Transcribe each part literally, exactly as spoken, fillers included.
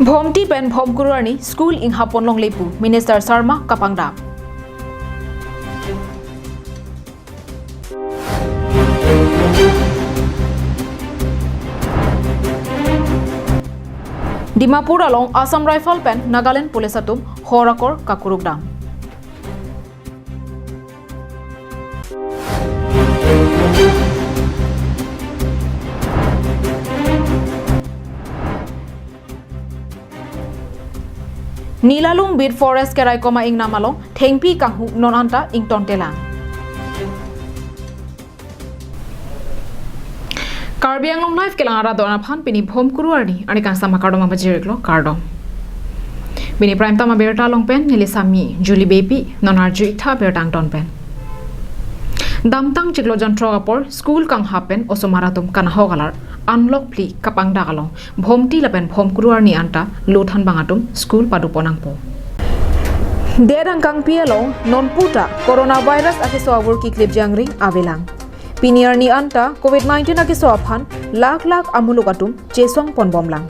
Bhomti pen Bhomkuru arni school inghap pon longle pu Minister Sarma kapangdap. Dimapur along Assam Rifle pen Nagaland Police atum hor akor kakuruk dam. Nilalung Beat Forest keraikom a-ingnam along thengpi kanghu non anta ingtontelang. Karbi Anglong Live kelang arat do-an aphan pini Bhomkuru arni, arni kangsam akardom abang pajir-iklo, kardom. Pini Prime Time abirta along pen neli sami Julie Beypi, non arju-ik tha birta angton pen. Kedamtang chiklo jonthrok apor school kanghap pen osomar atum kanahok alar unlock phli kapangdak along Bhomti lapen Bhomkuru arni anta lo thanbang atum school pado pon nangpo. Det angkangpi along nonputa coronavirus akeso avur kiklip jangring avelang. Pini arni anta covid nineteen akeso aphan lakh lakh amuluk atum chesong ponbomlang.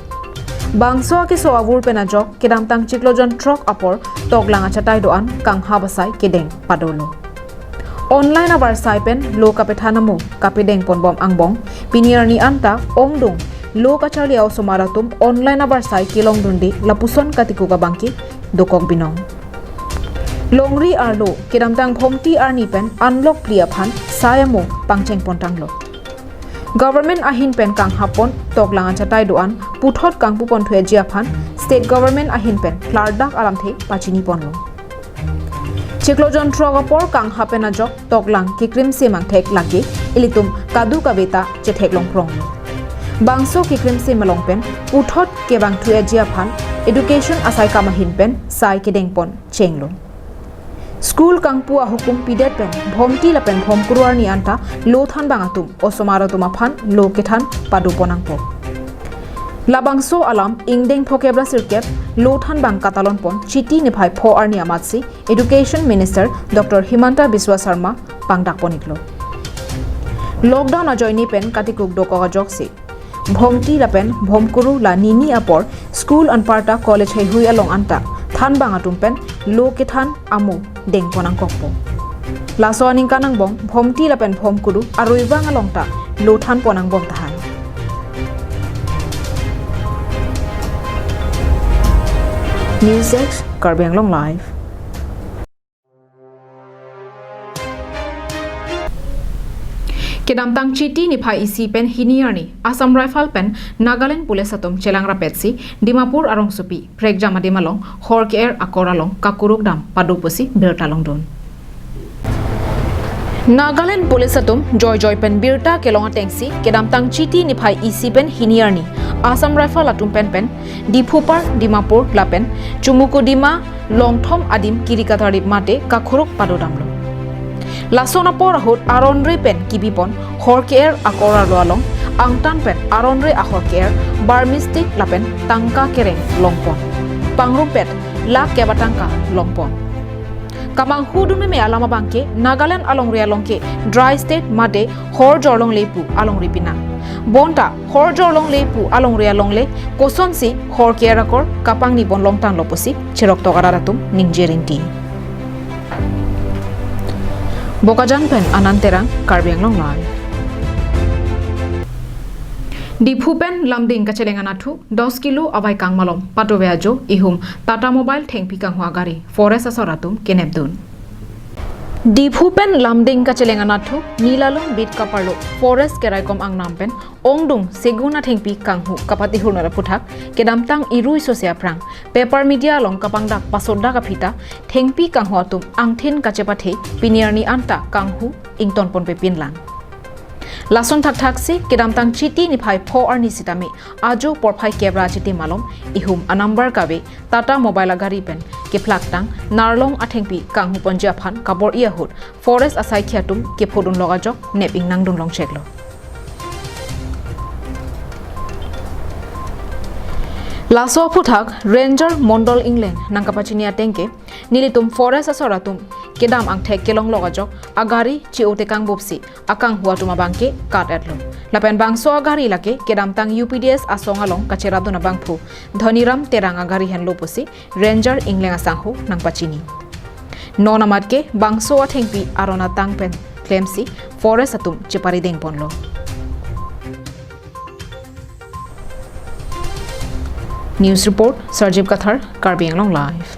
Bangso akeso avur pen ajok kedamtang chiklo jonthrok apor toklang achatai do-an kanghap asai kedeng padolo. Online avarsai pen lo kapethan amo kapedeng ponbom angbong, pini arni anta ongdung lo kacharli a-osomar atum online avarsai kelongdunde lapuson katikuk abangke dokok binong. Longri arlo kedamtang Bhomti arni pen unlock phli aphan sai amo pangcheng pontanglo. Government ahin pen kanghap pon toklang achatai do-an puthot kangpu ponthu eji aphan State Government ahin pen klardak alamthe pachini ponlo. Chiklo jonthrok apor kanghap pen ajok toklang kekrimsim angthek lake ilitum kadokave ta chetheklong pronglo. Bangso kekrimsim along pen puthot kevangthu eji aphan education asai kam ahin pen sai kedeng pon chenglo. School kangpu ahukum pidet pen Bhomti lapen Bhomkuru arni anta lo thanbang atum osomar atum aphan lo kethan pado pon nangpo. Labangso alam ingdeng phokep ra sirkep lo thanbang katalon pon Chiti niphai pho arni amatsi Education Minister Doctor Himanta Biswa Sarma pangdak pon-iklo. Lockdown ajoine pen katikuk dokok ajoksi Bhomti lapen Bhomkuru la nini apor school anparta college heihui along anta thanbang atum pen lo kethan amo deng pon nangkokpo. Laso aningkan angbong Bhomti lapen Bhomkuru aruivang along ta lo than pon nangbom tahai. News Desk, Karbi Anglong Live. Kedamtang Chiti niphai isi pen hini arni Assam Rifle pen Nagaland Police atum chelang rapetsi Dimapur arongsopi prekjam adim along hor ke-er akor along kakuruk dam pado pusi birta longdun. Nagaland Police atum joijoi pen birta kelong atengsi kedamtang Chiti niphai isi pen hini arni Assam Rifle atum pen pen Diphupar, Dimapur lapen Chumukedima Longthom adim kiri katarlip mate kakuruk pado damlo. Lason apor ahut aronre pen kibi pon hor ke-er akor arlo along angtan pen aronre ahor ke-er barmistik lapen tangka kereng long pon. Pangrumpet lakh kep atangka long pon. Kamanghu dunmeme alam abangke Nagaland alongri along ke dry state mate hor jorlongle pu alongri pina. Bonta hor jorlongle pu alongri alongle kosonsi hor ke-er akor kapangni pon longtanglo pusi cheroktok arat atum ningje rinti. Bokajan pen Anand Terang, Karbi Anglong Live. Diphu pen Lumding kacheleng anatthu dos kilo avaikang malom patove ajo ihum Tata Mobile thengpi kanghu agari forest asor atum kenepdun. Diphu pen Lumding kacheleng anatthu Nilalung Beat kaparlo forest keraikom angnam pen ongdung segun athengpi kanghu kapatihur non aphuthak kedamtang irui sose aphrang paper media along kapangdak pasotdak aphi ta thengpi kanghu atum angthin kachepathe pini arni anta kanghu ington ponpe pinlang. Lason thakthaksi kedamtang Chiti niphai pho arni sitame ajo porphai kep ra achitim malom ihum anumber kave Tata Mobile agari pen kephlaktang narlong athengpi kanghu ponji aphan kabor-i ahut forest asaikhi atum kephodun lok ajok nep ingnang dun longcheklo. Laso aphuthak Ranger Mondol Engleng nangkapachini ateng ke, nelitum forest asor atum kedam angthek kelonglok ajok agari che-o tekang bupsi akanghu atum abang ke kat-etlo. Lapen bangso agari lake kedamtang U P D S asong along kacherapdun abangphu Dhoniram Terang agari henlo pusi Ranger Engleng asangho nangpachini. Non amat ke bangso athengpi aron atang pen klemsi forest atum cheparideng ponlo. News report, Sarjip Kathar, Karbi Anglong Live.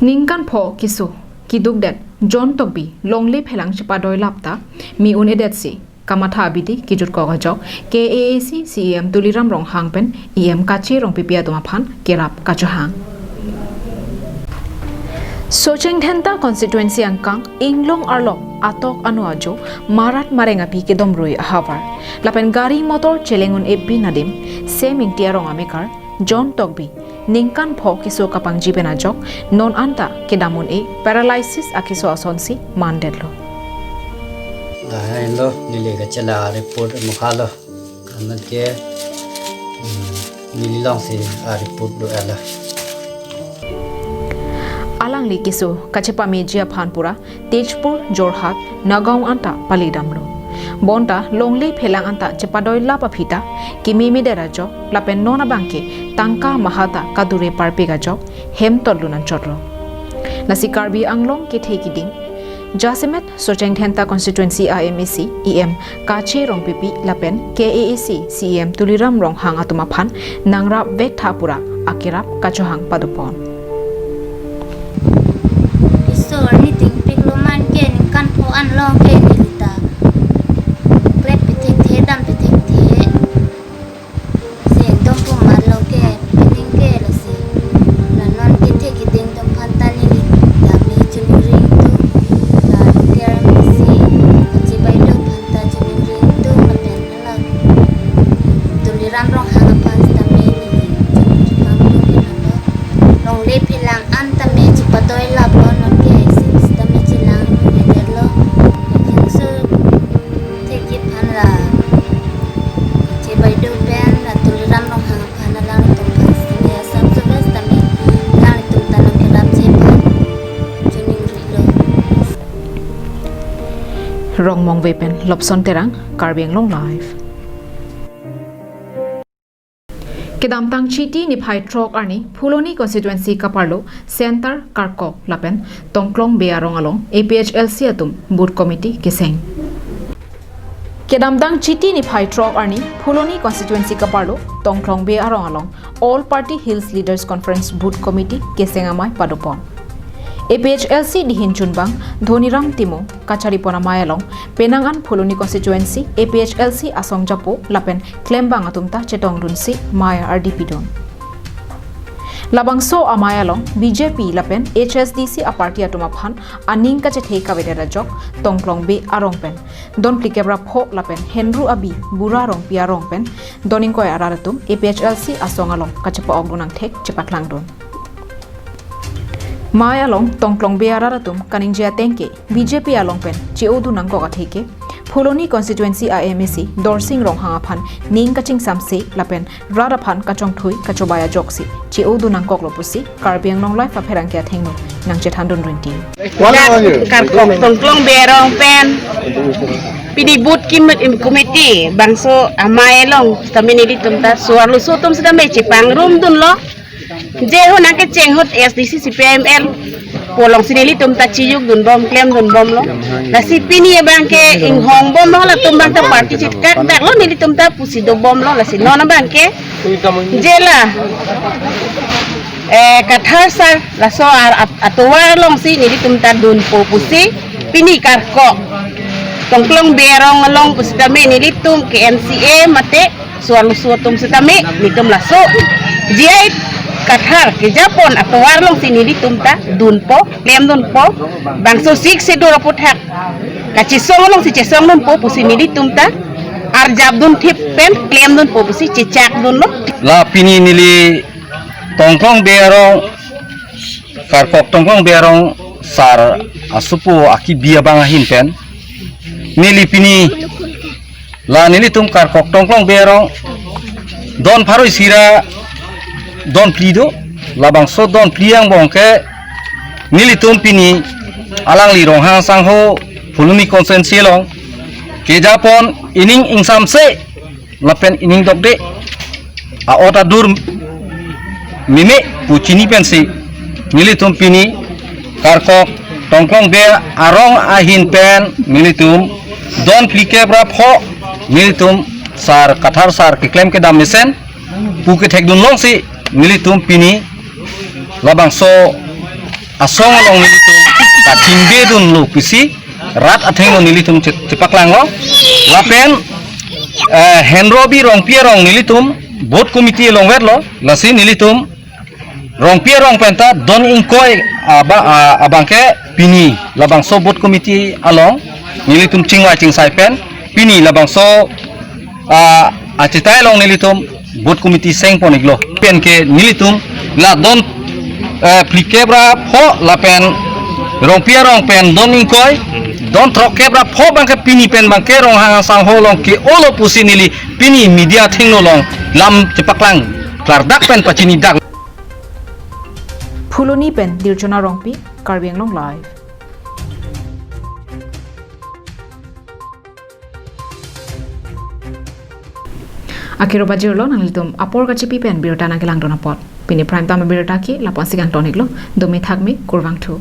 Ningkan pho keso kedukdet John Tokbi longle phelang chepadoi lap ta me un-edetsi kamatha abidi kejutkok ajok K A A C C E M Tuliram Ronghang pen E M Kache Rongpipi atum aphan kerap kachohang. Socheng Dhenta constituency angkang Inglong arlok atok ano ajo marat mareng api kedomrui ahavar lapen gari motor cheleng un-e pin adim Sem Ingti arong amekar John Tokbi ningkan pho keso kapangji pen ajok non anta kedam un-e paralysis akeso asonsi mandetlo. Lahenlo, neli kachela report mukhalo. Anat ke, hmm, neli longsi a report do ala. Alangli keso kachepameji aphan pura Tezpur, Jorhat, Nagaon anta palidamlo. Bonta longle phelang anta chepadoi lap aphi ta kememe der ajok lapen non abang ke tangka maha ta kadure parpik ajok hem totlun anchotlo. Lasi Karbi Anglong kethe kiding jasemet Socheng Dhenta constituency a M A C E M Kache Rongpipi lapen K A A C C E M Tuliram Ronghang atum aphan nangrap vek tha pura akerap kachohang padopon. Isor ni tingpik lo man ke ningkan pho an long ke neli ta klep pithek the dam pithek the. Se dom pu mar lo ke pining ke lo se. La non kethe kiding atum aphan ta neli ta me chunring tu. La ker si kachibai do aphan ta chunring tu lapen la Tuliram Ronghang aphan sitame neli chunring pam tu ke lo. Longle phelang an tame chepadoi lap lo non ke sitame chelang neli det lo. Jingso thekji aphan la chebai do pen la Tuliram Ronghang aphan alangtum aphan sitame asap sugas tame alangtum ta nangkerap che aphan chunring lo. Rongmongve pen Lobson Terang, Karbi Anglong Live. Kedamtang Chiti niphai throk arni Phuloni constituency kaparlo Center Karkok lapen Tongklong Bey arong along A P H L C atum booth committee keseng. Kedamtang Chiti niphai throk arni Phuloni constituency kaparlo Tongklong Bey arong along All Party Hills Leaders Conference booth committee keseng amei padopon. A P H L C dihin chunbang Dhoniram Timung kacharipon amei along penang an Phuloni constituency A P H L C asong japo lapen klembang atum ta chetongdunsi mei ardi pidun. Labangso amei along B J P lapen H S D C aparty atum aphan aning kachethe kavedet ajok Tongklong Bey arong pen don phlikep ra pho lapen Henru Abi Bura Rongpi arong pen don ingkoi arat atum A P H L C asong along kachepa-okdun angthek chepaklangdun. Mei along Tongklong Bey arat atum kaningje ateng ke B J P along pen che-odun nangkok athe ke Phuloni constituency a M A C Dorsing Ronghang aphan ning kachingsamse lapen rat aphan kachongthui kachobai ajoksi che-odun nangkoklo pusi Karbi Anglong Live apherangke athengno nangchethandun rinti. Karkok Tongklong Bey arong pen pini booth kim-, committee bangso amei along sitame nelitum ta so-arloso atum sitame chepangrumdunlo. Je ho nangkecheng ahut S D C C P I M L pu alongsi nelitum ta chiyukdunbom klemdunbomlo. Lasi pini abang ke inghongbomlo latum abang ta party chitkakdaklo nelitum ta pusi dobomlo lasi non abang ke je la, eh, Kathar sir laso ar at-, atovar alongsi nelitum ta dunpo pusi pini Karkok Tongklong Bey arong along pusitame nelitum ke M C A mate so-arloso atum sitame nelitum laso G I Kathar kejapon atovar alongsi nelitum ta dunpo, klemdunpo, bangso Sixth Schedule aphuthak kachesong alongsi chesongdunpo pusi nelitum ta arjapdun thip pen klemdunpo pusi chechakdunlo. La pini neli Tongklong Bey arong, Karkok Tongklong Bey arong sir asopo akibi abang ahin pen Neli pini la nelitum Karkok Tongklong Bey arong don pharo isi ra don phli do, labangso don phli angbong ke nelitum pini alangli Ronghang Sangho Phuloni constituency along kejapon ining ingsamse lapen ining dokde a-ot adur meme pu chini pensi nelitum pini Karkok Tongklong Bey arong ahin pen nelitum don phlikep ra pho nelitum sar Kathar sar keklem kedam mesen pu kethekdun longsi nelitum pini labangso asong along nelitum kachingbedunlo pusi rat athengno nelitum che-, chepaklanglo. Lapen, eh, Henrobi Rongpi arong nelitum booth committee along vetlo, lasi nelitum Rongpi arong penta don ingkoi aba-, a-, abangke pini labangso booth committee along nelitum chingvai chingsai pen pini labangso, a, achetai along nelitum booth committee sengpon-iklo. Penke nelitum la don, eh, phlikep ra pho lapen Rongpi arong pen don ingkoi, don throkkep ra pho abangke pini pen abangke Ronghang Sangho along ke-olo pusi neli pini media athengno along lam chepaklang klardak pen pachinidak. Phuloni pen Dirjona Rongpi, Karbi Anglong Live. Akiro bajirlo nanglitum apor kachipi pen birta nangkelangdun apot. Pini prime time birta ke lapu-an si kangton-iklo, dome thakme kurvangthu.